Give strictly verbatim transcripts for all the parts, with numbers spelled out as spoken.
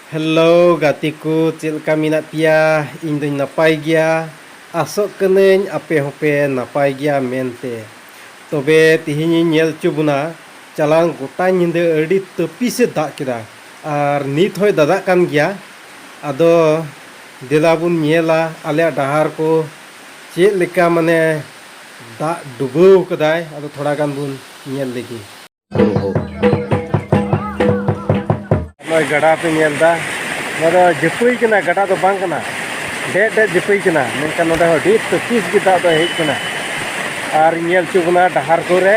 Hello ᱜᱟᱛᱮ ᱠᱚ, ᱪᱮᱫ ᱞᱮᱠᱟ ᱢᱮᱱᱟᱜ ᱯᱮᱭᱟ? ᱤᱧ ᱫᱚᱧ ᱱᱟᱯᱟᱭ ᱜᱮᱭᱟ᱾ ᱟᱥᱚᱜ ᱠᱟᱹᱱᱟᱹᱧ ᱟᱯᱮ ᱦᱚᱸᱯᱮ ᱱᱟᱯᱟᱭ ᱜᱮᱭᱟ ᱢᱮᱱᱛᱮ᱾ ᱛᱚᱵᱮ ᱛᱮᱦᱮᱧ ᱤᱧ ᱧᱮᱞ ᱦᱚᱪᱚ ᱵᱚᱱᱟ, ᱪᱟᱞᱟᱣ ᱜᱚᱴᱟ ᱧᱤᱫᱟᱹ ᱟᱹᱰᱤ ᱛᱟᱹᱯᱤᱥ ᱮ ᱫᱟᱜ ᱠᱮᱫᱟ ᱟᱨ ᱱᱤᱛ ᱦᱚᱸᱭ ᱫᱟᱫᱟᱜ ᱠᱟᱱ ᱜᱮᱭᱟ᱾ ᱟᱫᱚ ᱫᱮᱞᱟ ᱵᱚᱱ ᱧᱮᱞᱟ ᱟᱞᱮᱭᱟᱜ ᱰᱟᱦᱟᱨ ᱠᱚ ᱪᱮᱫ ᱞᱮᱠᱟ, ᱢᱟᱱᱮ, ᱫᱟᱜ ᱰᱩᱵᱟᱹᱣ ᱠᱟᱫᱟᱭ᱾ ᱟᱫᱚ ᱛᱷᱚᱲᱟ ᱜᱟᱱ ᱵᱚᱱ ᱧᱮᱞ ᱞᱮᱜᱮ᱾ ᱱᱚᱜᱼᱚᱭ ᱜᱟᱰᱟ ᱯᱮ ᱧᱮᱞ ᱮᱫᱟ, ᱱᱚᱣᱟ ᱫᱚ ᱡᱟᱹᱯᱟᱹᱭ ᱠᱟᱱᱟ, ᱜᱟᱰᱟ ᱫᱚ ᱵᱟᱝ ᱠᱟᱱᱟ, ᱰᱮᱡ ᱰᱮᱡ ᱡᱟᱹᱯᱟᱹᱭ ᱠᱟᱱᱟ᱾ ᱢᱮᱱᱠᱷᱟᱱ ᱱᱚᱰᱮ ᱦᱚᱸ ᱟᱹᱰᱤ ᱛᱟᱹᱯᱤᱥ ᱜᱮ ᱫᱟᱜ ᱫᱚ ᱦᱮᱡ ᱠᱟᱱᱟ᱾ ᱟᱨ ᱧᱮᱞ ᱦᱚᱪᱚ ᱵᱚᱱᱟ ᱰᱟᱦᱟᱨ ᱠᱚᱨᱮ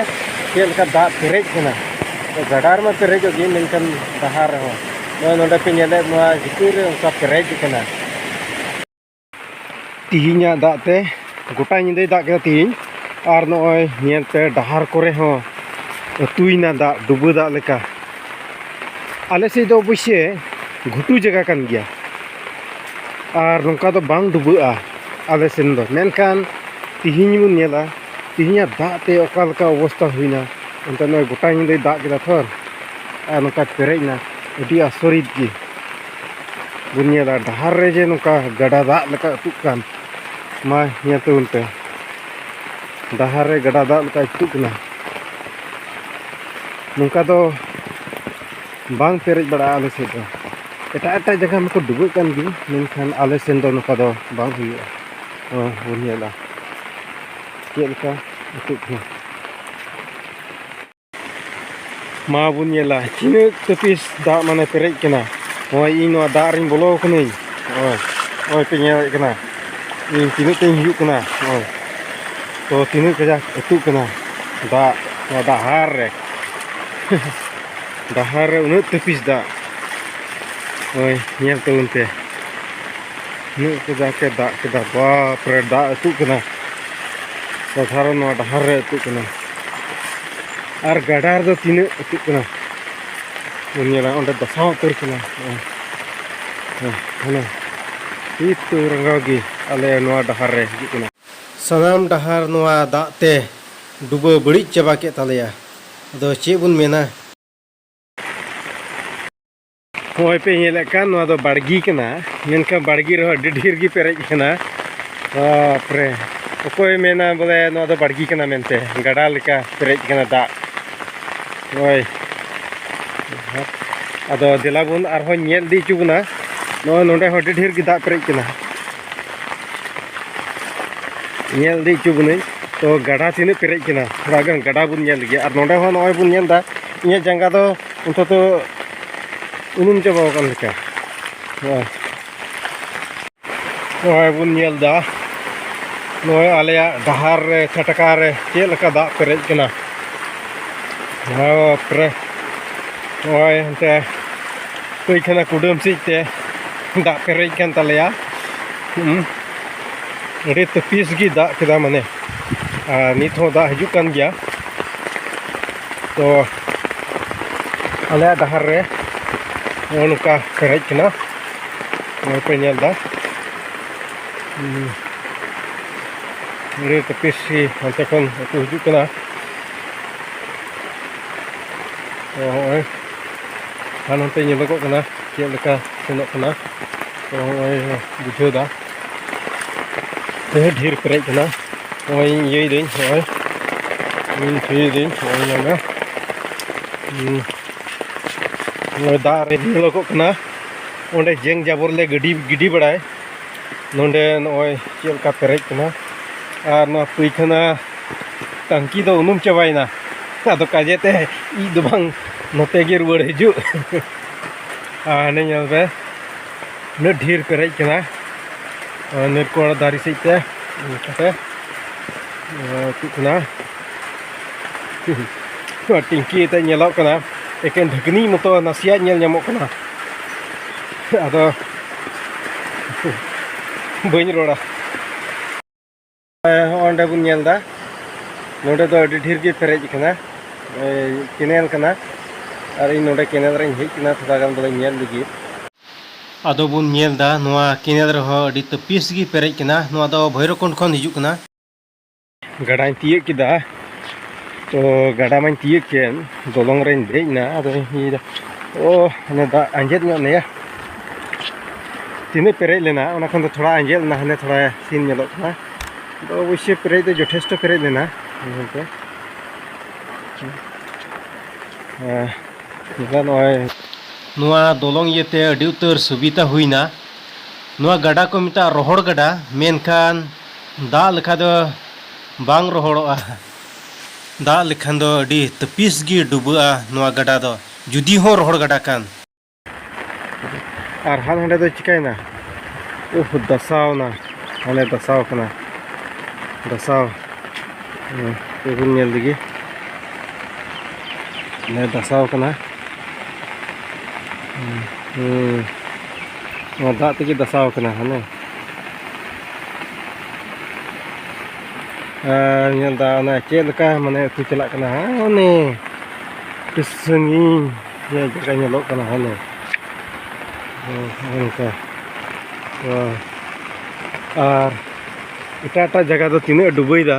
ᱪᱮᱫ ᱞᱮᱠᱟ ᱫᱟᱜ ᱯᱮᱨᱮᱡ ᱠᱟᱱᱟ᱾ ᱛᱚ ᱜᱟᱰᱟ ᱨᱮᱢᱟ ᱯᱮᱨᱮᱡᱚᱜ ᱜᱮ, ᱢᱮᱱᱠᱷᱟᱱ ᱰᱟᱦᱟᱨ ᱨᱮᱦᱚᱸ ᱱᱚᱜᱼᱚᱭ ᱱᱚᱰᱮ ᱯᱮ ᱧᱮᱞᱮᱫ, ᱱᱚᱣᱟ ᱡᱟᱹᱯᱟᱹᱭ ᱨᱮ ᱚᱱᱠᱟ ᱯᱮᱨᱮᱡ ᱠᱟᱱᱟ᱾ ᱛᱤᱦᱤᱧᱟᱜ ᱫᱟᱜ ᱛᱮ ᱜᱚᱴᱟ ᱧᱤᱫᱟᱹᱭ ᱫᱟᱜ ᱠᱮᱫᱟ ᱛᱤᱦᱤᱧ᱾ ᱟᱨ ᱱᱚᱜᱼᱚᱭ ᱧᱮᱞ ᱯᱮ, ᱰᱟᱦᱟᱨ ᱠᱚᱨᱮ ᱦᱚᱸ ᱟᱹᱛᱩᱭᱮᱱᱟ ᱫᱟᱜ, ᱰᱩᱵᱟᱹ ᱫᱟᱜ ᱞᱮᱠᱟ᱾ ᱟᱞᱮ ᱥᱮᱫ ᱫᱚ ᱚᱵᱚᱥᱥᱳᱭ ᱜᱷᱩᱴᱩ ᱡᱟᱭᱜᱟ ᱠᱟᱱ ᱜᱮᱭᱟ, ᱟᱨ ᱱᱚᱝᱠᱟ ᱫᱚ ᱵᱟᱝ ᱰᱩᱵᱟᱹᱜᱼᱟ ᱟᱞᱮ ᱥᱮᱱ ᱫᱚ᱾ ᱢᱮᱱᱠᱷᱟᱱ ᱛᱤᱦᱤᱧ ᱵᱚᱱ ᱧᱮᱞᱟ, ᱛᱤᱦᱤᱧᱟᱜ ᱫᱟᱜ ᱛᱮ ᱚᱠᱟ ᱞᱮᱠᱟ ᱚᱵᱚᱥᱛᱟ ᱦᱩᱭᱱᱟ, ᱚᱱᱛᱮ ᱱᱚᱜᱼᱚᱭ ᱜᱚᱴᱟ ᱧᱤᱫᱟᱹᱭ ᱫᱟᱜ ᱠᱮᱫᱟ ᱛᱷᱚᱨ, ᱟᱨ ᱱᱚᱝᱠᱟ ᱯᱮᱨᱮᱡ ᱮᱱᱟ, ᱟᱹᱰᱤ ᱟᱥᱚᱨᱤᱛ ᱜᱮ᱾ ᱵᱚᱱ ᱧᱮᱞᱟ ᱰᱟᱦᱟᱨ ᱨᱮ ᱡᱮ ᱱᱚᱝᱠᱟ ᱜᱟᱰᱟ ᱫᱟᱜ ᱞᱮᱠᱟ ᱟᱹᱛᱩᱜ ᱠᱟᱱ, ᱢᱟ ᱧᱮᱞ ᱛᱟᱵᱚᱱ ᱯᱮ, ᱰᱟᱦᱟᱨ ᱨᱮ ᱜᱟᱰᱟ ᱫᱟᱜ ᱞᱮᱠᱟ ᱟᱹᱛᱩᱜ ᱠᱟᱱᱟ᱾ ᱱᱚᱝᱠᱟ ᱫᱚ ᱵᱟᱝ ᱯᱮᱨᱮᱡ ᱵᱟᱲᱟᱜᱼᱟ ᱟᱞᱮ ᱥᱮᱫ ᱫᱚ᱾ ᱮᱴᱟᱜ ᱮᱴᱟᱜ ᱡᱟᱭᱜᱟ ᱢᱟᱠᱚ ᱰᱩᱵᱟᱹᱜ ᱠᱟᱱ ᱜᱮ, ᱢᱮᱱᱠᱷᱟᱱ ᱟᱞᱮ ᱥᱮᱱ ᱫᱚ ᱱᱚᱝᱠᱟ ᱫᱚ ᱵᱟᱝ ᱦᱩᱭᱩᱜᱼᱟ᱾ ᱱᱚᱣᱟ ᱵᱚᱱ ᱧᱮᱞᱟ ᱪᱮᱫ ᱞᱮᱠᱟ ᱟᱹᱛᱩᱜ ᱠᱟᱱᱟ᱾ ᱢᱟ ᱵᱚᱱ ᱧᱮᱞᱟ ᱛᱤᱱᱟᱹᱜ ᱛᱟᱹᱯᱤᱥ ᱫᱟᱜ ᱢᱟᱱᱮ ᱯᱮᱨᱮᱡ ᱠᱟᱱᱟ᱾ ᱱᱚᱜᱼᱚᱭ ᱤᱧ ᱱᱚᱣᱟ ᱫᱟᱜ ᱨᱤᱧ ᱵᱚᱞᱚ ᱠᱟᱹᱱᱟᱹᱧ᱾ ᱱᱚᱜᱼᱚᱭ, ᱱᱚᱜᱼᱚᱭ ᱯᱮ ᱧᱮᱞᱮᱫ ᱠᱟᱱᱟ ᱤᱧ ᱛᱤᱱᱟᱹᱜ ᱛᱮᱧ ᱦᱤᱡᱩᱜ ᱠᱟᱱᱟ᱾ ᱱᱚᱜᱼᱚᱭ ᱛᱚ ᱛᱤᱱᱟᱹᱜ ᱠᱟᱡᱟᱠ ᱟᱹᱛᱩᱜ ᱠᱟᱱᱟ ᱫᱟᱜ ᱱᱚᱣᱟ ᱰᱟᱦᱟᱨ ᱨᱮ᱾ ᱰᱟᱦᱟᱨ ᱨᱮ ᱩᱱᱟᱹᱜ ᱛᱟᱹᱯᱤᱥ ᱫᱟᱜ᱾ ᱱᱚᱜᱼᱚᱭ ᱧᱮᱞ ᱛᱟᱵᱚᱱ ᱯᱮ, ᱩᱱᱟᱹᱜ ᱠᱟᱡᱟᱠ ᱮ ᱫᱟᱜ ᱠᱮᱫᱟ, ᱵᱟᱯ ᱨᱮ, ᱫᱟᱜ ᱟᱹᱛᱩᱜ ᱠᱟᱱᱟ᱾ ᱥᱟᱫᱷᱟᱨᱚᱱ ᱱᱚᱣᱟ ᱰᱟᱦᱟᱨ ᱨᱮ ᱟᱹᱛᱩᱜ ᱠᱟᱱᱟ᱾ ᱟᱨ ᱜᱟᱰᱟ ᱨᱮᱫᱚ ᱛᱤᱱᱟᱹᱜ ᱟᱹᱛᱩᱜ ᱠᱟᱱᱟ ᱵᱚᱱ ᱧᱮᱞᱟ, ᱚᱸᱰᱮ ᱫᱟᱥᱟᱣ ᱩᱛᱟᱹᱨ ᱠᱟᱱᱟ᱾ ᱦᱮᱸ, ᱦᱮᱸ, ᱦᱟᱱᱮ ᱱᱤᱛ ᱛᱚ ᱨᱟᱸᱜᱟᱣ ᱜᱮ ᱟᱞᱮ ᱱᱚᱣᱟ ᱰᱟᱦᱟᱨ ᱨᱮ ᱦᱤᱡᱩᱜ ᱠᱟᱱᱟ᱾ ᱥᱟᱱᱟᱢ ᱰᱟᱦᱟᱨ ᱱᱚᱣᱟ ᱫᱟᱜ ᱛᱮ ᱰᱩᱵᱟᱹ ᱵᱟᱹᱲᱤᱡ ᱪᱟᱵᱟ ᱠᱮᱫ ᱛᱟᱞᱮᱭᱟ᱾ ᱟᱫᱚ ᱪᱮᱫ ᱵᱚᱱ ᱢᱮᱱᱟ? ᱱᱚᱜᱼᱚᱭ ᱯᱮ ᱧᱮᱞᱮᱫ ᱠᱟᱱ, ᱱᱚᱣᱟ ᱫᱚ ᱵᱟᱲᱜᱤ ᱠᱟᱱᱟ, ᱢᱮᱱᱠᱷᱟᱱ ᱵᱟᱲᱜᱤ ᱨᱮᱦᱚᱸ ᱟᱹᱰᱤ ᱰᱷᱮᱨ ᱜᱮ ᱯᱮᱨᱮᱡ ᱠᱟᱱᱟ᱾ ᱵᱟᱯᱨᱮ, ᱚᱠᱚᱭ ᱢᱮᱱᱟ ᱵᱚᱞᱮ ᱱᱚᱣᱟ ᱫᱚ ᱵᱟᱲᱜᱤ ᱠᱟᱱᱟ ᱢᱮᱱᱛᱮ? ᱜᱟᱰᱟ ᱞᱮᱠᱟ ᱯᱮᱨᱮᱡ ᱠᱟᱱᱟ ᱫᱟᱜ᱾ ᱱᱚᱜᱼᱚᱭ, ᱟᱫᱚ ᱫᱮᱞᱟ ᱵᱚᱱ ᱟᱨᱦᱚᱸ ᱧᱮᱞ ᱤᱫᱤ ᱦᱚᱪᱚ ᱵᱚᱱᱟ᱾ ᱱᱚᱜᱼᱚᱭ ᱱᱚᱸᱰᱮ ᱦᱚᱸ ᱟᱹᱰᱤ ᱰᱷᱮᱨ ᱜᱮ ᱫᱟᱜ ᱯᱮᱨᱮᱡ ᱠᱟᱱᱟ᱾ ᱧᱮᱞ ᱤᱫᱤ ᱦᱚᱪᱚ ᱵᱚᱱᱟᱹᱧ᱾ ᱛᱚ, ᱜᱟᱰᱟ ᱛᱤᱱᱟᱹᱜ ᱯᱮᱨᱮᱡ ᱠᱟᱱᱟ, ᱛᱷᱚᱲᱟ ᱜᱟᱱ ᱜᱟᱰᱟ ᱵᱚᱱ ᱧᱮᱞ ᱞᱮᱜᱮ᱾ ᱟᱨ ᱱᱚᱸᱰᱮ ᱦᱚᱸ ᱱᱚᱜᱼᱚᱭ ᱵᱚᱱ ᱧᱮᱞ ᱮᱫᱟ, ᱤᱧᱟᱹᱜ ᱡᱟᱸᱜᱟ ᱫᱚ ᱚᱱᱛᱚᱛᱚ ᱩᱱᱩᱢ ᱪᱟᱵᱟ ᱟᱠᱟᱱ ᱞᱮᱠᱟ᱾ ᱱᱚᱜᱼᱚᱭ, ᱱᱚᱜᱼᱚᱭ ᱵᱚᱱ ᱧᱮᱞ ᱮᱫᱟ, ᱱᱚᱜᱼᱚᱭ ᱟᱞᱮᱭᱟᱜ ᱰᱟᱦᱟᱨ ᱨᱮ, ᱪᱷᱟᱴᱠᱟ ᱨᱮ ᱪᱮᱫ ᱞᱮᱠᱟ ᱫᱟᱜ ᱯᱮᱨᱮᱡ ᱠᱟᱱᱟ᱾ ᱵᱟᱯᱨᱮ, ᱱᱚᱜᱼᱚᱭ ᱦᱟᱱᱛᱮ ᱯᱟᱹᱭᱠᱷᱟᱱᱟ ᱠᱩᱰᱟᱹᱢ ᱥᱮᱫ ᱛᱮ ᱫᱟᱜ ᱯᱮᱨᱮᱡ ᱠᱟᱱ ᱛᱟᱞᱮᱭᱟ᱾ ᱦᱩᱸ᱾ ᱟᱹᱰᱤ ᱛᱟᱹᱯᱤᱥ ᱜᱮ ᱫᱟᱜ ᱠᱮᱫᱟ ᱢᱟᱱᱮ, ᱟᱨ ᱱᱤᱛ ᱦᱚᱸ ᱫᱟᱜ ᱦᱤᱡᱩᱜ ᱠᱟᱱ ᱜᱮᱭᱟ᱾ ᱛᱚ, ᱟᱞᱮᱭᱟᱜ ᱰᱟᱦᱟᱨ ᱨᱮ ᱱᱚᱜᱼᱚ ᱱᱚᱝᱠᱟ ᱯᱮᱨᱮᱡ ᱠᱟᱱᱟ, ᱱᱚᱜᱼᱚᱭ ᱯᱮ ᱧᱮᱞ ᱮᱫᱟ᱾ ᱦᱩᱸ᱾ ᱟᱹᱰᱤ ᱛᱟᱹᱯᱤᱥ ᱜᱮ ᱦᱟᱱᱛᱮ ᱠᱷᱚᱱ ᱟᱹᱛᱩ ᱦᱤᱡᱩᱜ ᱠᱟᱱᱟ᱾ ᱛᱚ, ᱱᱚᱜᱼᱚᱭ ᱟᱨ ᱱᱚᱱᱛᱮ ᱧᱮᱞᱚᱜᱚᱜ ᱠᱟᱱᱟ ᱪᱮᱫ ᱞᱮᱠᱟ ᱥᱮᱱᱚᱜ ᱠᱟᱱᱟ᱾ ᱛᱚ, ᱱᱚᱜᱼᱚᱭ ᱵᱩᱡᱷᱟᱹᱣ ᱫᱟ, ᱰᱷᱮᱨ ᱰᱷᱮᱨ ᱯᱮᱨᱮᱡ ᱠᱟᱱᱟ᱾ ᱱᱚᱜᱼᱚᱭ ᱤᱧ ᱤᱭᱟᱹᱭ ᱫᱟᱹᱧ, ᱱᱚᱜᱼᱚᱭ ᱤᱧ ᱪᱷᱩᱭ ᱫᱟᱹᱧ, ᱱᱚᱜᱼᱚᱭ ᱧᱮᱞ ᱢᱮ᱾ ᱦᱩᱸ᱾ ᱱᱚᱜᱼᱚᱭ ᱫᱟᱜ ᱨᱮ ᱧᱮᱞᱚᱜᱚᱜ ᱠᱟᱱᱟ ᱚᱸᱰᱮ ᱡᱮᱝ ᱡᱟᱵᱚᱨ ᱞᱮ ᱜᱤᱰᱤ, ᱜᱤᱰᱤ ᱵᱟᱲᱟᱭ᱾ ᱱᱚᱸᱰᱮ ᱱᱚᱜᱼᱚᱭ ᱪᱮᱫ ᱞᱮᱠᱟ ᱯᱮᱨᱮᱡ ᱠᱟᱱᱟ᱾ ᱟᱨ ᱱᱚᱣᱟ ᱯᱟᱹᱭᱠᱷᱟᱱᱟ ᱴᱟᱝᱠᱤ ᱫᱚ ᱩᱱᱩᱢ ᱪᱟᱵᱟᱭᱮᱱᱟ᱾ ᱟᱫᱚ ᱠᱟᱡᱮ ᱛᱮ ᱤᱡ ᱫᱚ ᱵᱟᱝ, ᱱᱚᱛᱮ ᱜᱮ ᱨᱩᱣᱟᱹᱲ ᱦᱤᱡᱩᱜ᱾ ᱟᱨ ᱦᱟᱱᱮ ᱧᱮᱞ ᱯᱮ, ᱩᱱᱟᱹᱜ ᱰᱷᱮᱨ ᱯᱮᱨᱮᱡ ᱠᱟᱱᱟ᱾ ᱟᱨ ᱱᱤᱨᱠᱚᱲ ᱫᱟᱨᱮ ᱥᱮᱫ ᱛᱮ ᱚᱱᱠᱟᱛᱮ ᱟᱹᱛᱩᱜ ᱠᱟᱱᱟ᱾ ᱱᱚᱣᱟ ᱴᱤᱝᱠᱤ ᱛᱮ ᱧᱮᱞᱚᱜ ᱠᱟᱱᱟ, ᱮᱠᱮᱱ ᱰᱷᱟᱹᱠᱱᱤ ᱢᱚᱛᱚ ᱱᱟᱥᱮᱭᱟᱜ ᱧᱮᱞ ᱧᱟᱢᱚᱜ ᱠᱟᱱᱟ᱾ ᱟᱫᱚ ᱵᱟᱹᱧ ᱨᱚᱲᱟ᱾ ᱦᱚᱸᱜᱼᱚ ᱱᱚᱸᱰᱮ ᱵᱚᱱ ᱧᱮᱞ ᱮᱫᱟ, ᱱᱚᱸᱰᱮ ᱫᱚ ᱟᱹᱰᱤ ᱰᱷᱮᱨ ᱜᱮ ᱯᱮᱨᱮᱡ ᱟᱠᱟᱱᱟ, ᱮᱭ, ᱠᱮᱱᱮᱞ ᱠᱟᱱᱟ᱾ ᱟᱨ ᱤᱧ ᱱᱚᱸᱰᱮ ᱠᱮᱱᱮᱞ ᱨᱮᱧ ᱦᱮᱡ ᱟᱠᱟᱱᱟ, ᱛᱷᱚᱲᱟ ᱜᱟᱱ ᱵᱚᱞᱮ ᱧᱮᱞ ᱞᱟᱹᱜᱤᱫ᱾ ᱟᱫᱚ ᱵᱚᱱ ᱧᱮᱞ ᱮᱫᱟ, ᱱᱚᱣᱟ ᱠᱮᱱᱮᱞ ᱨᱮᱦᱚᱸ ᱟᱹᱰᱤ ᱛᱟᱹᱯᱤᱥ ᱜᱮ ᱯᱮᱨᱮᱡ ᱠᱟᱱᱟ᱾ ᱱᱚᱣᱟ ᱫᱚ ᱵᱷᱳᱭᱨᱚᱵᱽᱠᱩᱱᱰ ᱠᱷᱚᱱ ᱦᱤᱡᱩᱜ ᱠᱟᱱᱟ᱾ ᱜᱟᱰᱟᱧ ᱛᱤᱭᱟᱹᱜ ᱠᱮᱫᱟ᱾ ᱛᱚ, ᱜᱟᱰᱟ ᱢᱟᱧ ᱛᱤᱭᱟᱹᱜ ᱠᱮᱫ, ᱫᱚᱞᱚᱝ ᱨᱮᱧ ᱫᱮᱡ ᱮᱱᱟ᱾ ᱟᱫᱚᱧ ᱞᱟᱹᱭᱫᱟ, ᱚ, ᱦᱟᱱᱮ ᱫᱟᱜ ᱟᱸᱡᱮᱫ ᱧᱚᱜ ᱞᱮᱭᱟ᱾ ᱛᱤᱱᱟᱹᱜ ᱯᱮᱨᱮᱡ ᱞᱮᱱᱟ, ᱚᱱᱟ ᱠᱷᱚᱱ ᱫᱚ ᱛᱷᱚᱲᱟ ᱟᱸᱡᱮᱫ ᱞᱮᱱᱟ, ᱦᱟᱱᱮ ᱛᱷᱚᱲᱟ ᱥᱤᱱ ᱧᱮᱞᱚᱜ ᱠᱟᱱᱟ᱾ ᱟᱫᱚ ᱚᱵᱚᱥᱥᱳᱭ ᱯᱮᱨᱮᱡ ᱫᱚ ᱡᱚᱛᱷᱮᱥᱴᱚ ᱯᱮᱨᱮᱡ ᱞᱮᱱᱟ᱾ ᱧᱮᱞ ᱯᱮ᱾ ᱦᱮᱸ, ᱱᱚᱜᱼᱚᱭ ᱱᱚᱣᱟ ᱫᱚᱞᱚᱝ ᱤᱭᱟᱹᱛᱮ ᱟᱹᱰᱤ ᱩᱛᱟᱹᱨ ᱥᱩᱵᱤᱫᱷᱟ ᱦᱩᱭᱱᱟ᱾ ᱱᱚᱣᱟ ᱜᱟᱰᱟ ᱠᱚ ᱢᱮᱛᱟᱜᱼᱟ ᱨᱚᱦᱚᱲ ᱜᱟᱰᱟ, ᱢᱮᱱᱠᱷᱟᱱ ᱫᱟᱜ ᱞᱮᱠᱷᱟᱱ ᱫᱚ ᱵᱟᱝ ᱨᱚᱦᱚᱲᱚᱜᱼᱟ᱾ ᱫᱟᱜ ᱞᱮᱠᱷᱟᱱ ᱫᱚ ᱟᱹᱰᱤ ᱛᱟᱹᱯᱤᱥ ᱜᱮ ᱰᱩᱵᱟᱹᱜᱼᱟ ᱱᱚᱣᱟ ᱜᱟᱰᱟ ᱫᱚ, ᱡᱩᱫᱤ ᱦᱚᱸ ᱨᱚᱦᱚᱲ ᱜᱟᱰᱟ ᱠᱟᱱ᱾ ᱟᱨ ᱦᱟᱱ ᱦᱟᱸᱰᱮ ᱫᱚ ᱪᱤᱠᱟᱹᱭᱮᱱᱟ? ᱩᱦ, ᱫᱟᱥᱟᱣᱱᱟ᱾ ᱦᱟᱱᱮ ᱫᱟᱥᱟᱣ ᱠᱟᱱᱟ᱾ ᱫᱟᱥᱟᱣ᱾ ᱦᱮᱸ, ᱵᱚᱱ ᱧᱮᱞ ᱞᱮᱜᱮ᱾ ᱦᱟᱱᱮ ᱫᱟᱥᱟᱣ ᱠᱟᱱᱟ᱾ ᱦᱮᱸ, ᱦᱮᱸ᱾ ᱱᱚᱣᱟ ᱫᱟᱜ ᱛᱮᱜᱮ ᱫᱟᱥᱟᱣ ᱠᱟᱱᱟ ᱦᱟᱱᱮ᱾ ᱟᱨ ᱧᱮᱞ ᱫᱟ ᱚᱱᱟ ᱪᱮᱫ ᱞᱮᱠᱟ ᱢᱟᱱᱮ ᱟᱹᱛᱩ ᱪᱟᱞᱟᱜ ᱠᱟᱱᱟ᱾ ᱦᱟᱱᱮ ᱟᱹᱰᱤ ᱥᱟᱺᱜᱤᱧ ᱨᱮᱭᱟᱜ ᱡᱟᱭᱜᱟ ᱧᱮᱞᱚᱜ ᱠᱟᱱᱟ᱾ ᱦᱟᱱᱮ ᱦᱮᱸ, ᱱᱚᱜᱼᱚ ᱱᱚᱝᱠᱟ᱾ ᱦᱮᱸ᱾ ᱟᱨ ᱮᱴᱟᱜ ᱮᱴᱟᱜ ᱡᱟᱭᱜᱟ ᱫᱚ ᱛᱤᱱᱟᱹᱜ ᱮ ᱰᱩᱵᱟᱹᱭᱮᱫᱟ,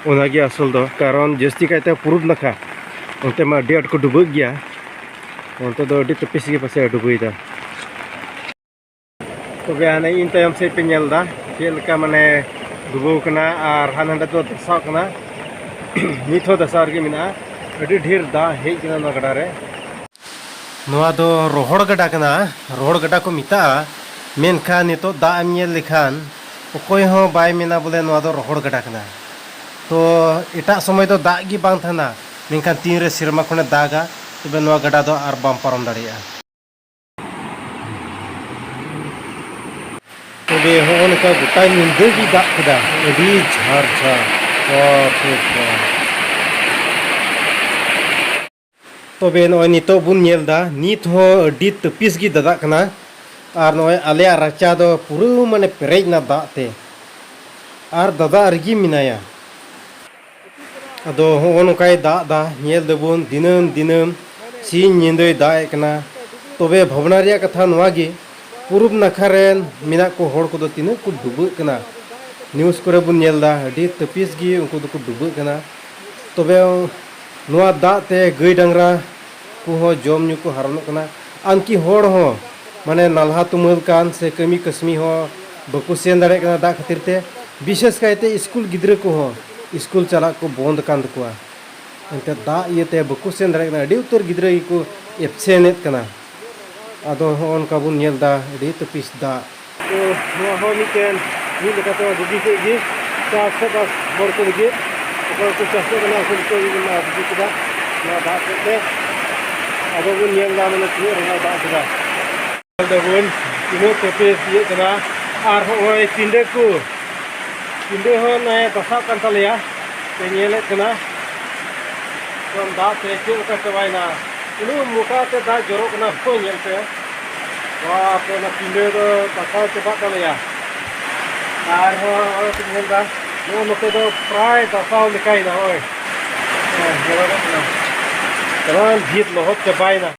ᱚᱱᱟᱜᱮ ᱟᱥᱚᱞ ᱫᱚ᱾ ᱠᱟᱨᱚᱱ ᱡᱟᱹᱥᱛᱤ ᱠᱟᱭᱛᱮ ᱯᱩᱨᱩᱵ ᱱᱟᱠᱷᱟ, ᱚᱱᱛᱮ ᱢᱟ ᱟᱹᱰᱤ ᱟᱸᱴ ᱠᱚ ᱰᱩᱵᱟᱹᱜ ᱜᱮᱭᱟ᱾ ᱚᱱᱛᱮ ᱫᱚ ᱟᱹᱰᱤ ᱛᱟᱹᱯᱤᱥ ᱜᱮ ᱯᱟᱥᱮᱡ ᱰᱩᱵᱟᱹᱭᱮᱫᱟ᱾ ᱛᱚᱵᱮ ᱦᱟᱱᱮ ᱤᱧ ᱛᱟᱭᱚᱢ ᱥᱮᱫ ᱯᱮ ᱧᱮᱞ ᱮᱫᱟ ᱪᱮᱫ ᱞᱮᱠᱟ ᱢᱟᱱᱮ ᱰᱩᱵᱟᱹᱣ ᱠᱟᱱᱟ ᱟᱨ ᱦᱟᱱᱮ ᱦᱟᱸᱰᱮ ᱫᱚ ᱫᱷᱟᱥᱟᱣ ᱠᱟᱱᱟ᱾ ᱱᱤᱛ ᱦᱚᱸ ᱫᱷᱟᱥᱟᱣ ᱨᱮᱜᱮ ᱢᱮᱱᱟᱜᱼᱟ᱾ ᱟᱹᱰᱤ ᱰᱷᱮᱨ ᱫᱟᱜ ᱦᱮᱡ ᱠᱟᱱᱟ ᱱᱚᱣᱟ ᱜᱟᱰᱟ ᱨᱮ᱾ ᱱᱚᱣᱟ ᱫᱚ ᱨᱚᱦᱚᱲ ᱜᱟᱰᱟ ᱠᱟᱱᱟ, ᱨᱚᱦᱚᱲ ᱜᱟᱰᱟ ᱠᱚ ᱢᱮᱛᱟᱜᱼᱟ᱾ ᱢᱮᱱᱠᱷᱟᱱ ᱱᱤᱛᱚᱜ ᱫᱟᱜ ᱮᱢ ᱧᱮᱞ ᱞᱮᱠᱷᱟᱱ ᱚᱠᱚᱭ ᱦᱚᱸ ᱵᱟᱭ ᱢᱮᱱᱟ ᱵᱚᱞᱮ ᱱᱚᱣᱟ ᱫᱚ ᱨᱚᱦᱚᱲ ᱜᱟᱰᱟ ᱠᱟᱱᱟ᱾ ᱛᱚ ᱮᱴᱟᱜ ᱥᱚᱢᱚᱭ ᱫᱚ ᱫᱟᱜ ᱜᱮ ᱵᱟᱝ ᱛᱟᱦᱮᱱᱟ, ᱢᱮᱱᱠᱷᱟᱱ ᱛᱤᱱᱨᱮ ᱥᱮᱨᱢᱟ ᱠᱷᱚᱱᱮ ᱫᱟᱜᱟ, ᱛᱚᱵᱮ ᱱᱚᱣᱟ ᱜᱟᱰᱟ ᱫᱚ ᱟᱨ ᱵᱟᱢ ᱯᱟᱨᱚᱢ ᱫᱟᱲᱮᱭᱟᱜᱼᱟ᱾ ᱛᱚᱵᱮ ᱦᱚᱸᱜᱼᱚ ᱱᱚᱝᱠᱟ ᱜᱚᱴᱟ ᱧᱤᱫᱟᱹ ᱜᱮ ᱫᱟᱜ ᱠᱮᱫᱟ, ᱟᱹᱰᱤ ᱡᱷᱟᱨ ᱡᱷᱟᱨ᱾ ᱵᱟᱯ ᱨᱮ ᱵᱟᱯ᱾ ᱛᱚᱵᱮ ᱱᱚᱜᱼᱚᱭ ᱱᱤᱛᱚᱜ ᱵᱚᱱ ᱧᱮᱞ ᱮᱫᱟ, ᱱᱤᱛ ᱦᱚᱸ ᱟᱹᱰᱤ ᱛᱟᱹᱯᱤᱥ ᱜᱮ ᱫᱟᱫᱟᱜ ᱠᱟᱱᱟ᱾ ᱟᱨ ᱱᱚᱜᱼᱚᱭ ᱟᱞᱮᱭᱟᱜ ᱨᱟᱪᱟ ᱫᱚ ᱯᱩᱨᱟᱹ ᱢᱟᱱᱮ ᱯᱮᱨᱮᱡ ᱮᱱᱟ ᱫᱟᱜ ᱛᱮ, ᱟᱨ ᱫᱟᱫᱟᱜ ᱨᱮᱜᱮ ᱢᱮᱱᱟᱭᱟ᱾ ᱟᱫᱚ ᱦᱚᱸᱜᱼᱚ ᱱᱚᱝᱠᱟᱭ ᱫᱟᱜ ᱮᱫᱟ, ᱧᱮᱞ ᱫᱟᱵᱚᱱ ᱫᱤᱱᱟᱹᱢ ᱫᱤᱱᱟᱹᱢ ᱥᱤᱧ ᱧᱤᱫᱟᱹᱭ ᱫᱟᱜ ᱮᱫ ᱠᱟᱱᱟ᱾ ᱛᱚᱵᱮ ᱵᱷᱟᱵᱽᱱᱟ ᱨᱮᱭᱟᱜ ᱠᱟᱛᱷᱟ ᱱᱚᱣᱟ ᱜᱮ, ᱯᱩᱨᱩᱵ ᱱᱟᱠᱷᱟ ᱨᱮᱱ ᱢᱮᱱᱟᱜ ᱠᱚ ᱦᱚᱲ ᱠᱚᱫᱚ ᱛᱤᱱᱟᱹᱜ ᱠᱚ ᱰᱩᱵᱟᱹᱜ ᱠᱟᱱᱟ, ᱱᱤᱭᱩᱡᱽ ᱠᱚᱨᱮ ᱵᱚᱱ ᱧᱮᱞ ᱮᱫᱟ, ᱟᱹᱰᱤ ᱛᱟᱹᱯᱤᱥ ᱜᱮ ᱩᱱᱠᱩ ᱫᱚᱠᱚ ᱰᱩᱵᱟᱹᱜ ᱠᱟᱱᱟ᱾ ᱛᱚᱵᱮ ᱱᱚᱣᱟ ᱫᱟᱜ ᱛᱮ ᱜᱟᱹᱭ ᱰᱟᱝᱨᱟ ᱠᱚᱦᱚᱸ ᱡᱚᱢ ᱧᱩ ᱠᱚ ᱦᱟᱨᱚᱱᱚᱜ ᱠᱟᱱᱟ᱾ ᱟᱢᱠᱤ ᱦᱚᱲ ᱦᱚᱸ ᱢᱟᱱᱮ ᱱᱟᱞᱦᱟ ᱛᱩᱢᱟᱹᱞ ᱠᱟᱱ ᱥᱮ ᱠᱟᱹᱢᱤ ᱠᱟᱹᱥᱱᱤ ᱦᱚᱸ ᱵᱟᱠᱚ ᱥᱮᱱ ᱫᱟᱲᱮᱭᱟᱜ ᱠᱟᱱᱟ ᱫᱟᱜ ᱠᱷᱟᱹᱛᱤᱨ ᱛᱮ᱾ ᱵᱤᱥᱮᱥ ᱠᱟᱭᱛᱮ ᱥᱠᱩᱞ ᱜᱤᱫᱽᱨᱟᱹ ᱠᱚᱦᱚᱸ ᱥᱠᱩᱞ ᱪᱟᱞᱟᱜ ᱠᱚ ᱵᱚᱱᱫ ᱟᱠᱟᱱ ᱛᱟᱠᱚᱣᱟ᱾ ᱮᱱᱛᱮ ᱫᱟᱜ ᱤᱭᱟᱹᱛᱮ ᱵᱟᱠᱚ ᱥᱮᱱ ᱫᱟᱲᱮᱭᱟᱜ ᱠᱟᱱᱟ, ᱟᱹᱰᱤ ᱩᱛᱟᱹᱨ ᱜᱤᱫᱽᱨᱟᱹ ᱜᱮᱠᱚ ᱮᱵᱥᱮᱱᱴ ᱮᱫ ᱠᱟᱱᱟ᱾ ᱟᱫᱚ ᱦᱚᱸᱜᱼᱚ ᱱᱚᱝᱠᱟ ᱵᱚᱱ ᱧᱮᱞ ᱮᱫᱟ, ᱟᱹᱰᱤ ᱛᱟᱹᱯᱤᱥ ᱫᱟᱜ᱾ ᱛᱚ ᱱᱚᱣᱟ ᱦᱚᱸ ᱢᱤᱫᱴᱮᱱ ᱢᱤᱫ ᱞᱮᱠᱟᱛᱮ ᱵᱩᱜᱤ ᱠᱮᱫ ᱜᱮ ᱪᱟᱥ ᱵᱟᱥ ᱦᱚᱲ ᱠᱚ ᱞᱟᱹᱜᱤᱫ᱾ ᱚᱠᱚᱭ ᱠᱚ ᱪᱟᱥᱚᱜ ᱠᱟᱱᱟ, ᱩᱱᱠᱩ ᱠᱚ ᱵᱩᱜᱤ ᱠᱮᱫᱟ ᱱᱚᱣᱟ ᱫᱟᱜ ᱛᱮ᱾ ᱟᱫᱚ ᱵᱚᱱ ᱧᱮᱞ ᱮᱫᱟ ᱢᱟᱱᱮ ᱛᱤᱱᱟᱹᱜ ᱨᱚᱦᱚᱭ ᱫᱟᱜ ᱠᱮᱫᱟ᱾ ᱧᱮᱞ ᱫᱟᱵᱚᱱ ᱛᱤᱱᱟᱹᱜ ᱛᱟᱹᱯᱤᱥ ᱤᱭᱟᱹᱜ ᱠᱟᱱᱟ᱾ ᱟᱨ ᱦᱚᱸᱜᱼᱚᱭ ᱯᱤᱸᱰᱟᱹ ᱠᱚ, ᱯᱤᱸᱰᱟᱹ ᱦᱚᱸ ᱱᱚᱜᱼᱚᱭ ᱫᱟᱥᱟᱜ ᱠᱟᱱ ᱛᱟᱞᱮᱭᱟ᱾ ᱯᱮ ᱧᱮᱞᱮᱫ ᱠᱟᱱᱟ ᱮᱠᱫᱚᱢ ᱫᱟᱜ ᱛᱮ ᱪᱮᱫ ᱞᱮᱠᱟ ᱪᱟᱵᱟᱭᱮᱱᱟ᱾ ᱩᱱᱟᱹᱜ ᱢᱚᱴᱟ ᱛᱮ ᱫᱟᱜ ᱡᱚᱨᱚᱜ ᱠᱟᱱᱟ, ᱦᱳᱭ, ᱧᱮᱞ ᱯᱮ᱾ ᱵᱟᱯ ᱨᱮ, ᱚᱱᱟ ᱯᱤᱸᱰᱟᱹ ᱫᱚ ᱫᱟᱥᱟᱣ ᱪᱟᱵᱟᱜ ᱛᱟᱞᱮᱭᱟ᱾ ᱟᱨᱦᱚᱸ ᱱᱚᱜᱼᱚᱭ ᱯᱮ ᱧᱮᱞ ᱮᱫᱟ, ᱱᱚᱜᱼᱚ ᱱᱚᱛᱮ ᱫᱚ ᱯᱨᱟᱭ ᱫᱟᱥᱟᱣ ᱞᱮᱠᱟᱭᱮᱱᱟ, ᱱᱚᱜᱼᱚᱭ᱾ ᱦᱮᱸ, ᱧᱮᱞᱚᱜᱚᱜ ᱠᱟᱱᱟ᱾ ᱥᱟᱱᱟᱢ ᱵᱷᱤᱛ ᱞᱚᱦᱚᱫ ᱪᱟᱵᱟᱭᱮᱱᱟ᱾